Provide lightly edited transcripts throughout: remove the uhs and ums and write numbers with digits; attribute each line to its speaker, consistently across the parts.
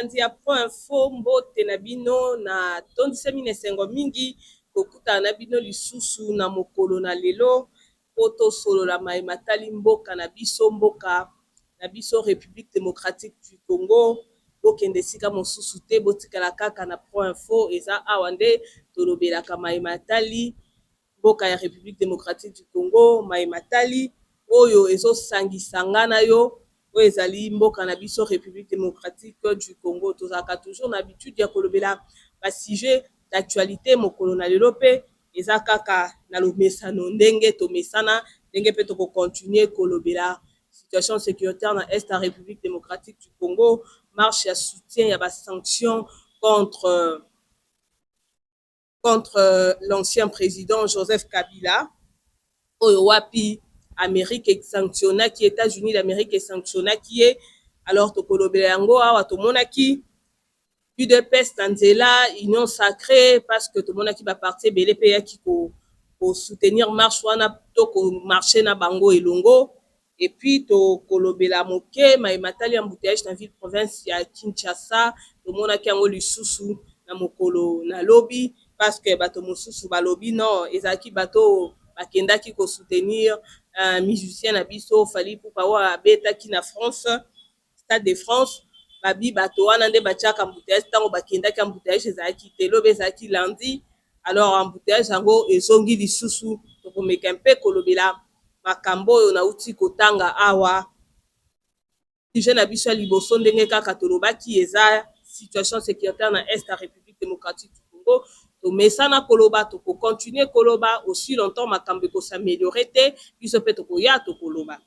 Speaker 1: Balandi ya Pro Info, mbote na bino. Na tondisami na esengo mingi kokutana na bino lisusu na mokolo na lelo po tosolola maye matali mboka na biso, mboka na biso République démocratique du Congo. Bokende esika mosusu te, botikala kaka na Pro Info. Eza awa nde tolobelaka maye matali mboka ya République démocratique du Congo, maye matali oyo ezosangisa nga na yo, oyo ezali mboka na biso République démocratique du Congo. Tozalaka toujours na habitude ya kolobela basujet d'actualité. Mokolo na lelo mpe eza kaka na lomesano, ndenge tomesana, ndenge mpe tokocontinue kolobela situation sécuritaire na est ya République démocratique du Congo, marche ya soutien ya basanction contre l'ancien président Joseph Kabila, oyo wapi Amérique esanctionnaki, États-Unis d'Amérique esanctionnaki ye. Alors tokolobela yango awa. Tomonaki UDPS na nzela, Union sacrée, parce que tomonaki baparti ebele mpe eyaki kosoutenir marche wana to komarche na bango elongo. Et puis tokolobela moke maye matali embouteillage na ville province ya Kinshasa. Tomonaki yango lisusu na mokolo na lobi, parce que bato mosusu balobi non, ezalaki bato bakendaki kosoutenir musicien na biso Fally Ipupa oyo abetaki na France, Stade de France. Babi bato wana nde batiaka embouteillage. Ntango bakendaki, embouteillage ezalaki te. Lobi ezalaki lundi, alors embouteillage yango ezongi lisusu. Tokomeka mpe kolobela makambo oyo nauti kotanga awa. Sujet na biso ya liboso, ndenge kaka tolobaki, eza situation sécuritaire na est ya République démocratique du Congo. Tomesana koloba, tokocontinue koloba aussi longtemps makambo ekos'améliorer te. Biso mpe tokoya tokoloba.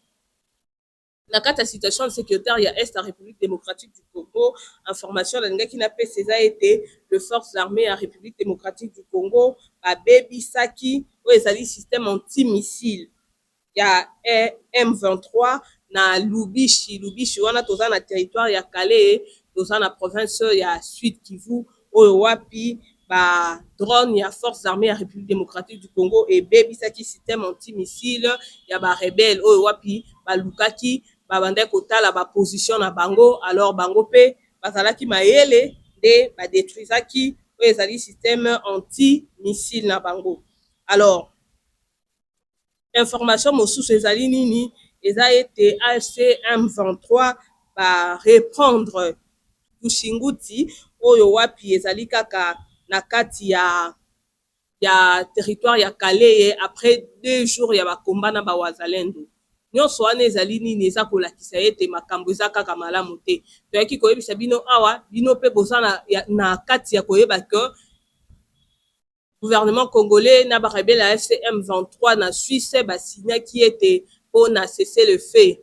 Speaker 1: Na kati ya situation sécuritaire ya est ya République démocratique du Congo, information nalingaki napesa eza ete le forces armées ya République démocratique du Congo babebisaki oyo ezali système antimissile ya M23 na Lubishi. Lubishi wana toza na territoire ya Kalehe, toza na province ya Sud Kivu, oyo wapi badrone ya forces armées ya République démocratique du Congo ebebisaki système antimissile ya barebelles, oyo wapi balukaki, babandaki kotala baposition na bango. Alors bango mpe bazalaki mayele nde badétruisaki oyo ezali système antimissile na bango. Alors information mosusu ezali nini? Eza ete AFC M23 bareprendre Tushinguti, oyo wapi ezali kaka na kati ya territoire ya Kalehe, après 2 jours ya bakomba na bawazalendo. Nyonso wana ezali nini? Eza kolakisa ete makambo eza kaka malamu te. Toyaki koyebisa bino awa, bino mpe boza na kati ya koyeba ke gouvernement congolais na barebelles ya AFC M23 na Suisse basignaki ete mpona cessez-le-feu.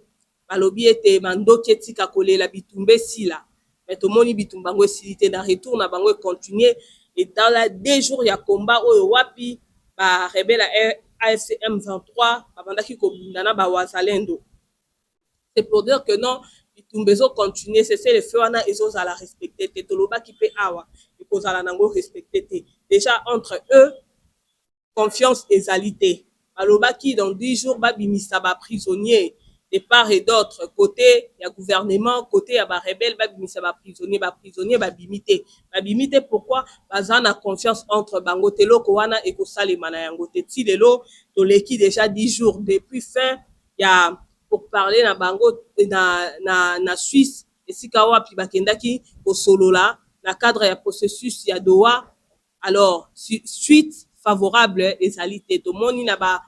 Speaker 1: Balobi ete bandoki etika kolela, bitumba esila. Me tomoni bitumba yango esili te. Na retour na bango econtinue etala 2 jours ya combat, oyo wapi barebelles ya AFC M23 babandaki kobunda na bawazalendo. C'est pour dire que non, bitumba ezocontinue, cessez-le-feu wana ezozala respecté te. Tolobaki mpe awa, ekozala nango respecté te. Déjà entre eux confiance ezali te. Balobaki dans 10 jours babimisa baprisonnier de part et d'autre, côté ya gouvernement, côté ya barebelles, babimisa baprisonnier. Baprisonnier babimi te, babimi te. Pourquoi? Baza na confiance entre bango te. Eloko wana ekosalema na yango te. Ti lelo toleki déjà 10 jours depuis fin ya pourparler na bango na Suisse, esika wapi bakendaki kosolola na cadre ya processus ya Doha. Alors suite favorable ezali te. Tomoni na ba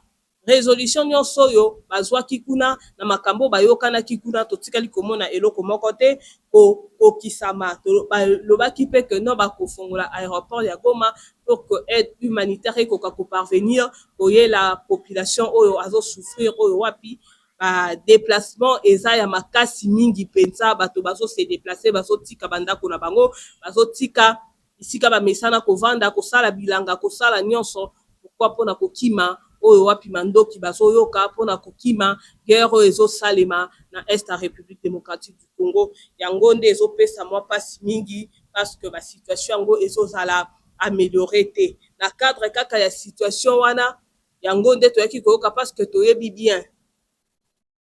Speaker 1: résolution nyonso oyo bazwaki kuna, na makambo bayokanaki kuna, totikali komona eloko moko te kokokisama. Balobaki mpe ke non, bakofongola aéroport ya Goma pour que aide humanitaire ekoka koparvenir koyela population oyo azosouffrir, oyo wapi badéplacement eza ya makasi mingi mpenza. Bato bazose déplacer, bazotika bandako na bango, bazotika esika bamesana kovanda, kosala bilanga, kosala nyonso. Pourquoi? Mpona kokima oyo wapi mandoki bazoyoka, mpona kokima guerre oyo ezosalema na est ya République démocratique du Congo. Yango nde ezopesa mwa mpasi mingi, parce que basituation yango ezozala amélioré te. Na cadre kaka ya situation wana, yango nde toyaki koyoka, parce que toyebi bien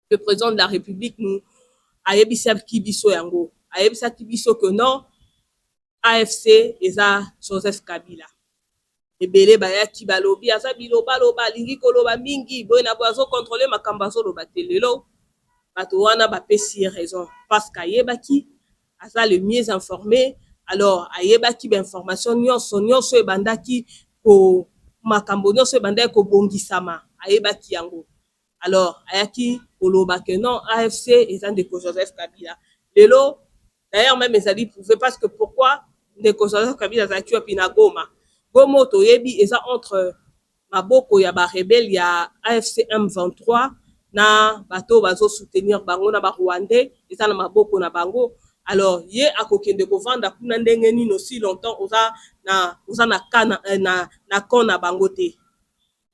Speaker 1: le président de la République nous ayebisaki biso yango, ayebisaki biso que non. AFC eza Joseph Kabila. Ebele bayaki balobi aza bilobaloba, alingi koloba mingi boye na boye, azocontrôler makambo azoloba te. Lelo bato wana bapesi ye raison parce que ayebaki, aza le mieux informé. Alors ayebaki bainformation nyonso nyonso ebandaki ko makambo nyonso ebandaki kobongisama, ayebaki yango. Alors ayaki koloba ke non, AFC eza ndeko Joseph Kabila. Lelo d'ailleurs même ezali prouvé parce que pourquoi? Ndeko Joseph Kabila azalaki wapi? Na Goma. Goma oyo toyebi eza entre maboko ya barebelles ya AFC M23 na bato oyo bazosoutenir bango na Barwandais, eza na maboko na bango. Alors ye akokende kovanda kuna ndenge nini aussi longtemps oza na camp na bango te?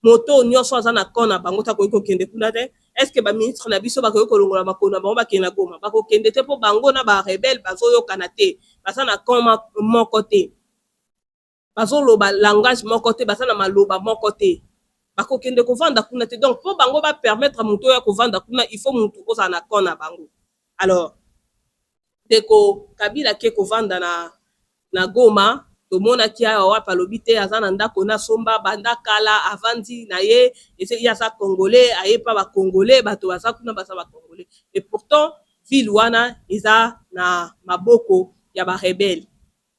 Speaker 1: Moto nyonso aza na camp na bango te akoki kokende kuna te. Est ce que baministre na biso bakoki kolongola makolo na bango bakende na Goma? Bakokende te mpo bango na barebelles bazoyokana te, baza na camp moko te, bazoloba langage moko te, baza na maloba moko te, bakokende kovanda kuna te. Donc mpo bango bapermettre motu oyo kovanda kuna, il faut motu ozala na camp na bango. Alors ndeko Kabila ke kovanda na Goma, tomonaki awa wapi alobi te aza na ndako nasomba banda kala, avandi na ye, ye aza Congolais, aye mpa Bacongolais, bato baza kuna baza Bacongolais. Et pourtant ville wana eza na maboko ya barebelles.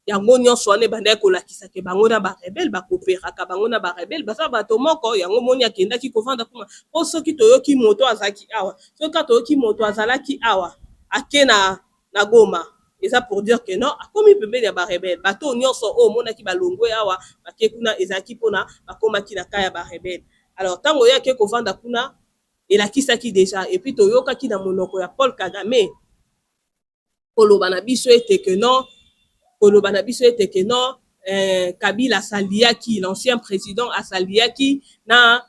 Speaker 1: Yango nyonso wana ebandaki kolakisa ke bango na barebelles bacoopéraka, bango na barebelles baza bato moko. Yango moni akendaki kovanda kuna mpo soki toyoki moto azalaki awa, soki kaka toyoki moto azalaki awa ake na Goma, eza pour dire que non, akomi pembeni ya barebelles. Bato nyonso oyo omonaki balongwe awa bake kuna, ezalaki mpona bakomaki na camp ya barebelles. Alors ntango oyo ake kovanda kuna, elakisaki déjà. Et puis toyokaki na monoko ya Paul Kagame koloba na biso ete ke non, koloba na biso ete ke non, Kabila asaliaki, l'ancien président asaliaki na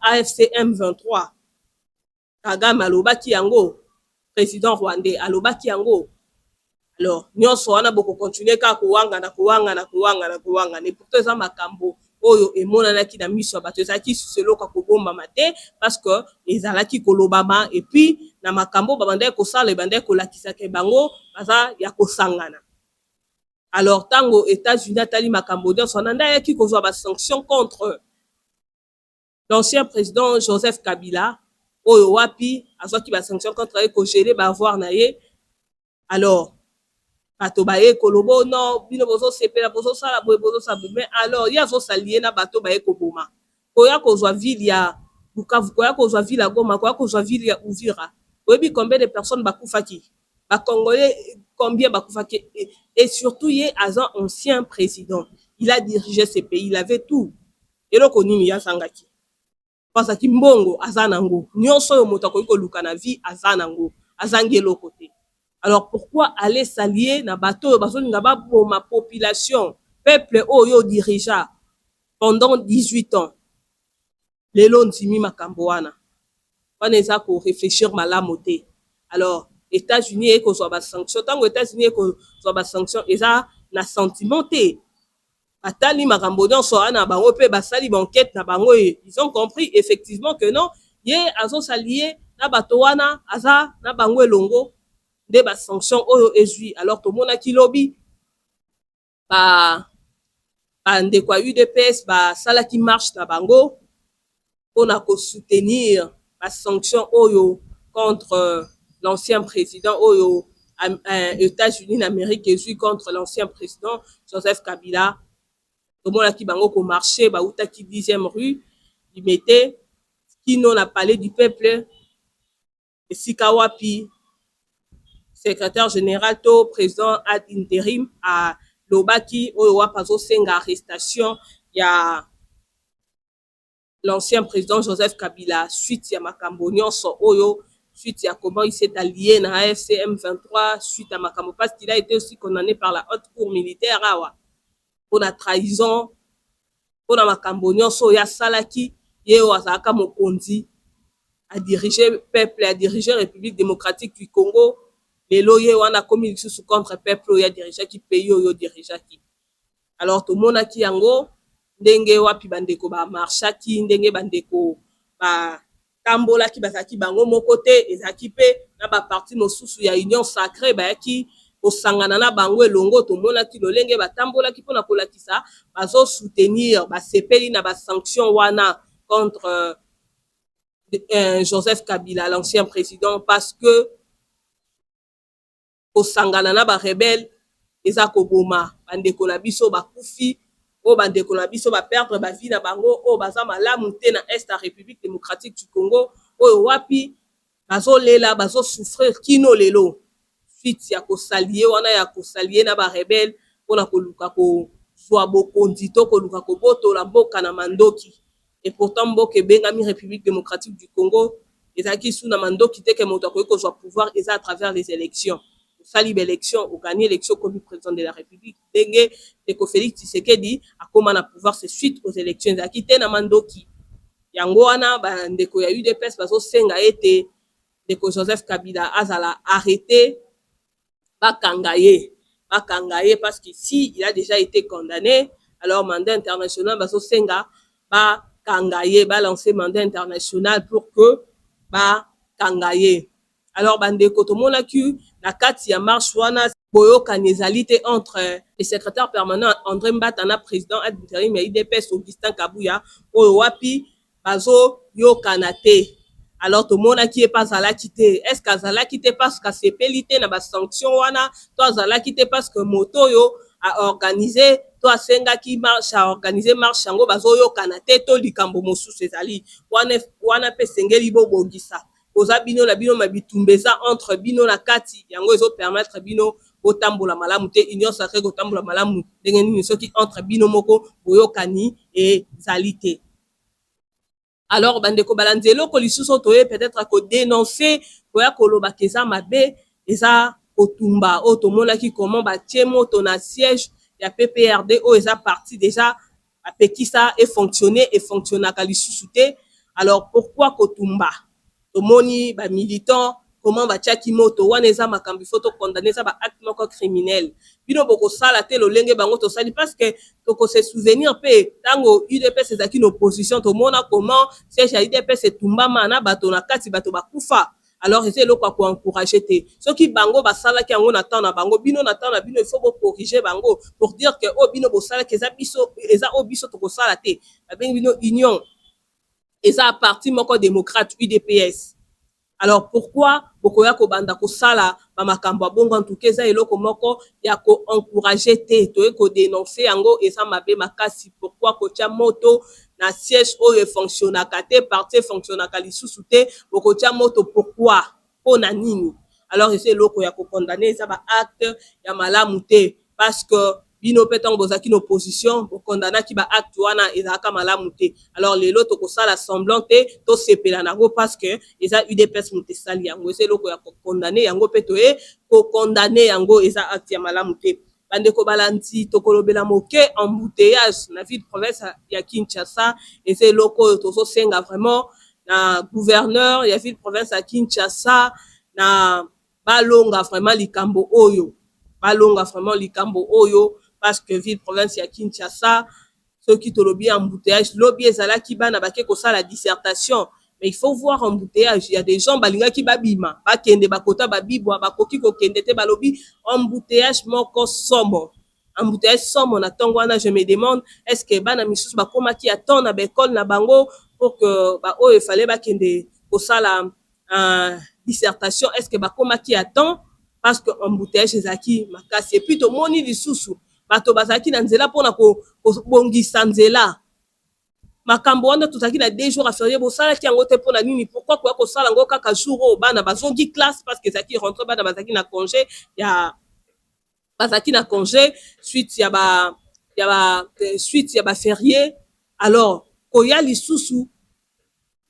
Speaker 1: AFC M23. Kagame alobaki yango, président rwandais alobaki yango. Alors nyonso wana bokocontinuer kaka kowangana, kowangana, kowangana, kowangana. Et pourtant eza makambo oyo emonanaki na miso ya bato, ezalaki susu eloko ya kobombama te parce que ezalaki kolobama. Et puis na makambo babandaki kosala, ebandaki kolakisaka bango baza ya kosangana. Alors ntango États-Unis atali makambo nyonso wana, nde ayaki kozwa basanction contre l'ancien président Joseph Kabila, oyo wapi azwaki basanction contre ye, kogeler baavoirs na ye. Alors bato baye koloba: "Non, bino bozosepela, bozosala boye, bozosala boye." Mais alors ye azosali ye na bato baye koboma, koya kozwa ville ya Bukavu, koya kozwa ville ya Goma, koya kozwa ville ya Uvira. Oyebi combien de personnes bakufaki? Bacongolais combien bakufaki? Et surtout ye aza ancien président, il a dirigé ce pays, il avait tout. Eloko nini ye azangaki? Po azalaki mbongo, aza nango nyonso oyo moto akoki koluka na vie, aza nango, azangi eloko te. Alors pourquoi aller s'allier na bato oyo bazolinga baboma population, peuple oyo odirigea pendant 18 ans? Lelo ndimi makambo wana wana eza koréfléchir malamu te. Alors États-Unis eye kozwa basanction. Ntango États-Unis eye kozwa basanction, eza na sentiment te. Batali makambo nyonso wana, bango mpe basali baenquête na bango e ils ont compris effectivement que non, ye azosali ye na bato wana, aza na bango elongo, nde basanction oyo ezwi. Alors tomonaki lobi bandeko ya UDPS basalaki marche na bango mpona kosoutenir basanction oyo contre l'ancien président oyo États-Unis d'Amérique ezwi contre l'ancien président Joseph Kabila. Tomonaki bango komarcher, bautaki 10e rue Limete kino na Palais du Peuple, esika wapi secrétaire général to président ad intérim alobaki, oyo wapi azosenga arrestation ya l'ancien président Joseph Kabila suite ya makambo nyonso oyo, suite ya comment il s'est allié na AFC M23, suite ya makambo, parce qu'il a été aussi condamné par la haute cour militaire awa mpona trahison, mpona makambo nyonso oyo asalaki. Ye oyo azalaka mokonzi, adirige peuple, adirige République démocratique du Congo, lelo ye wana akomi lisusu contre peuple oyo adirigeaki, pays oyo odirigeaki. Alors tomonaki yango ndenge wapi bandeko bamarchaki, ndenge bandeko batambolaki, bazalaki bango moko te, ezalaki mpe na baparti mosusu ya Union sacrée bayaki. Kosangana na bango elongo, tomonaki lolenge batambolaki mpona kolakisa bazosoutenir, basepeli na basanction wana contre Joseph Kabila, l'ancien président, parce que kosangana na barebelles eza koboma bandeko na biso. Bakufi oyo, bandeko na biso baperdre bavie na bango, oyo baza malamu te na Est ya République démocratique du Congo, oyo wapi bazolela, bazosouffrir kino lelo, suite ya kos'allier wana, ya kos'allier na barebelles mpona koluka kozwa bokonzi to koluka kobotola mboka na mandoki. Et pourtant mboka ebengami République démocratique du Congo, ezalaki su na mandoki te ke moto akoki kozwa pouvoir. Eza à travers les élections. Osali baélection, ogagner élection, okomi président de la République. Ndenge ndeko Félix Tshisekedi akóma na pouvoir, c'est suite aux élections, ezalaki te na mandoki. Yango wana bandeko ya UDPS bazosenga ete ndeko Joseph Kabila azala arrêté, bakanga ye, bakanga ye, parce que si il a déjà été condamné, alors mandat international, bazosenga bakanga ye, balancer mandat international pour que bakanga ye. Alors bandeko, tomonaki na kati ya marche wana, boyokani ezali te entre le secrétaire permanent André Mbata na président ad intérim ya UDPS Augustin Kabuya, oyo wapi bazoyokana te. Alors tomonaki ye mpe azalaki te. Est ce que azalaki te parce que asepeli te na basanction wana, to azalaki te parce que moto oyo aorganiser to asengaki marche, aorganiser marche yango, bazoyokana te, to likambo mosusu ezali wana? Wana mpe esengeli bobongisa. Koza bino na bino, ma bitumba eza entre bino na kati, yango ezopermettre bino botambola malamu te. Union sacrée kotambola malamu ndenge nini soki entre bino moko boyokani ezali te? Alors bandeko balandi, eloko lisusu toye peut-être kodénoncer, koya kolobaka eza mabe, eza kotumba oyo tomonaki, comment batie moto na siège ya PPRD, oyo eza parti déjà apekisa efonctionne, efonctionnaka lisusu te. Alors pourquoi kotumba? Tomoni bamilitant comment batiaki moto wana. Eza makambo ifo tocondamner, eza baacte moko criminel. Bino bokosala te lolenge bango tosali, parce que tokose souvenir mpe ntango UDPS ezalaki na opposition, tomona comment siège ya UDPS etumbama na bato na kati, bato bakufa. Alors eza eloko ya koencourager te. Soki bango basalaki yango na temps na bango, bino na temps na bino, il faut bocorriger bango pour dire que oyo bino bosalaki eza biso, eza oyo biso tokosala te. Babengi bino union, eza parti moko démocrate, UDPS. Alors pourquoi bokoya kobanda kosala bamakambo ya bongo? En tout cas eza eloko moko ya koencourager te, toye kodénoncer yango, eza mabe makasi. Pourquoi kotia moto na siège oyo efonctionnaka te, parti efonctionnaka lisusu te, bokotia moto pourquoi, mpona nini? Alors eza eloko ya kocondamner, eza baacte ya malamu te, parce que bino mpe ntango bozalaki na opposition, bokondanaki baacte wana, ezalaka malamu te. Alors lelo tokosala semblant te, tosepela nango parce que eza UDPS moto esali yango. Eza eloko ya kocondamner yango, mpe toye kocondamner yango, eza acte ya malamu te. Bandeko balandi, tokolobela moke embouteillage na ville province ya Kinshasa. Eza eloko oyo tozosenga vraiment na gouverneur ya ville province ya Kinshasa na balonga vraiment likambo oyo, balonga vraiment likambo oyo, parce que ville province ya Kinshasa, soki tolobi embouteillage, lobi ezalaki bana bake kosala dissertation, mais il faut voir embouteillage. Il y a des gens balingaki babima, bakende bakota babibwa, bakoki kokende te. Balobi embouteillage moko somo, embouteillage somo na ntongo wana. Je me demande, est ce que bana misusu bakomaki ya temps na baekole na bango pour que baoyo efale bakende kosala dissertation, est ce que bakomaki ya temps? Parce que embouteillage ezalaki makasi. Et puis tomoni lisusu bato bazalaki na nzela mpona kobongisa nzela. Makambo wana, tozalaki na 2 jours ya férié, bosalaki yango te mpona nini? Pourquoi koya kosala yango kaka jour oyo bana bazongi classe? Parce que ezalaki rentrée, bana bazalaki na congé ya, bazalaki na congé suite ya baférié. Alors koya lisusu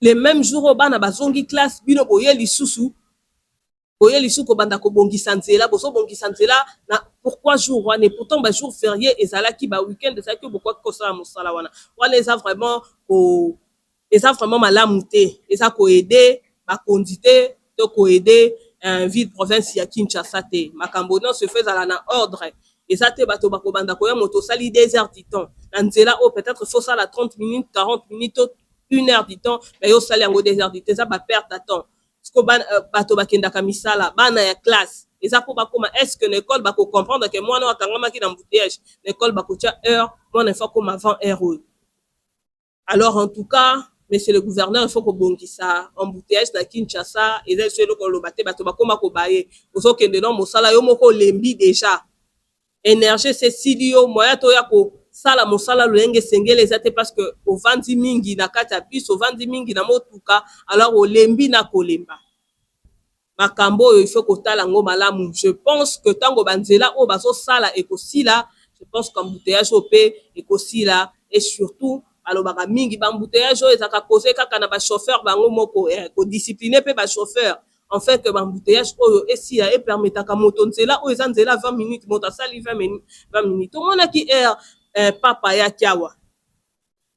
Speaker 1: le même jour oyo bana bazongi classe, bino boye lisusu, boye lisusu kobanda kobongisa nzela. Bozobongisa nzela na pourquoi jour wana? Et pourtant bajour férié ezalaki, baweekend ezalaki, oyo bokoki kosala mosala wana. Wana eza vraiment ko, eza vraiment malamu te, eza koaider bakonzi te to koaider ville province ya Kinshasa te. Makambo nyonso efo ezala na ordre. Eza te bato bakobanda koya, moto osali 2 heures du temps na nzela oyo peut-être faut osala 30 minutes, 40 minutes to une heure du temps, mais yo osali yango 2 heures du temps, eza baperte ya temps. Siko bato bakendaka misala, bana ya classe, Eza mpo bakóma, est ce que na école bakocomprendre ke mwana oyo akangamaki na embouteillage? Na école bakotia heure, mwana il faut akóma avant heure oyo. Alors en tout cas, monsieur le gouverneur, il faut kobongisa embouteillage na Kinshasa. Eza liso eloko oloba te, bato bakóma kobaye. Ozokende na mosala, yo moko olembi déjà, énergie esesili yo, moya toya kosala mosala lolenge esengeli eza te, parce que ovandi mingi na kati ya bus, ovandi mingi na motuka, alors olembi na kolemba. Makambo oyo, il faut kotala yango malamu. Je pense que ntango banzela oyo bazosala ekosila, je pense que embouteillage oyo mpe ekosila. Et surtout, balobaka mingi, baembouteillage oyo ezalaka cause kaka na bachauffeur bango moko. Kodiscipline mpe bachauffeur en fait que baembouteillage oyo esila. Epermetaka moto, nzela oyo eza nzela 20 minutes, moto asali 20 minutes. Tomonaki aire papa ayaki awa,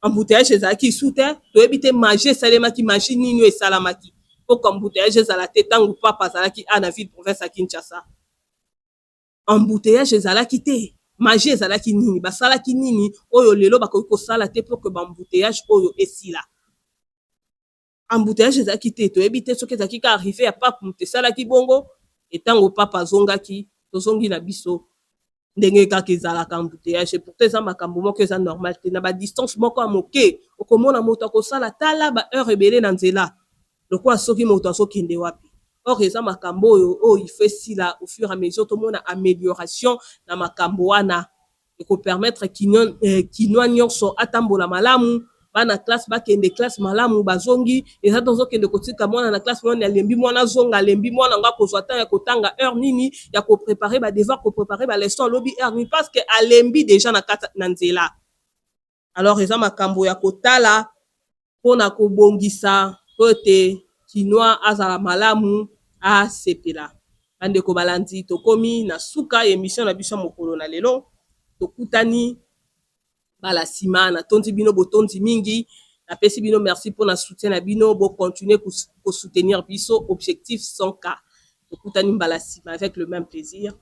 Speaker 1: embouteillage ezalaki su te. Toyebi te magie esalemaki, magie nini oyo esalamaki mpo embouteillage ezala te. Ntango papa azalaki a na ville province ya Kinshasa, embouteillage ezalaki te. Magie ezalaki nini? Basalaki nini oyo lelo bakoki kosala te mpo ke baembouteillage oyo esila? Embouteillage ezalaki te. Toyebi te soki ezalaki ka arrivée ya pape moto esalaki bongo. Etango pape azongaki, tozongi na biso ndenge kaka ezalaka, embouteillage. Pourtant eza makambo moko eza normal te. Na badistance moko ya moke, okomona moto akosala tala baheure ebele na nzela, lokola soki moto azokende wapi. Or eza makambo oyo il faut esila au fur et à mesure. Tomona amélioration na makambo wana, ekopermettre kinois nyonso atambola malamu, bana classe bakende classe malamu, bazongi. Eza tozokende kotika mwana na classe, mwana alembi, mwana azonga alembi, mwana ngo akozwa temps ya kotanga heure nini, ya koprépare badevoir, koprépare baleçon alobi heure nini, parce que alembi déjà na kati na nzela. Alors eza makambo ya kotala mpona kobongisa po ete kinois azala malamu, asepela. Bandeko balandi, tokomi na suka ya émission na biso ya mokolo na lelo. Tokutani mbala nsima. Natondi bino botondi mingi, napesi bino merci mpona soutien na bino. Bocontinue kosoutenir biso, Objectif 100K. Tokutani mbala nsima avec le même plaisir.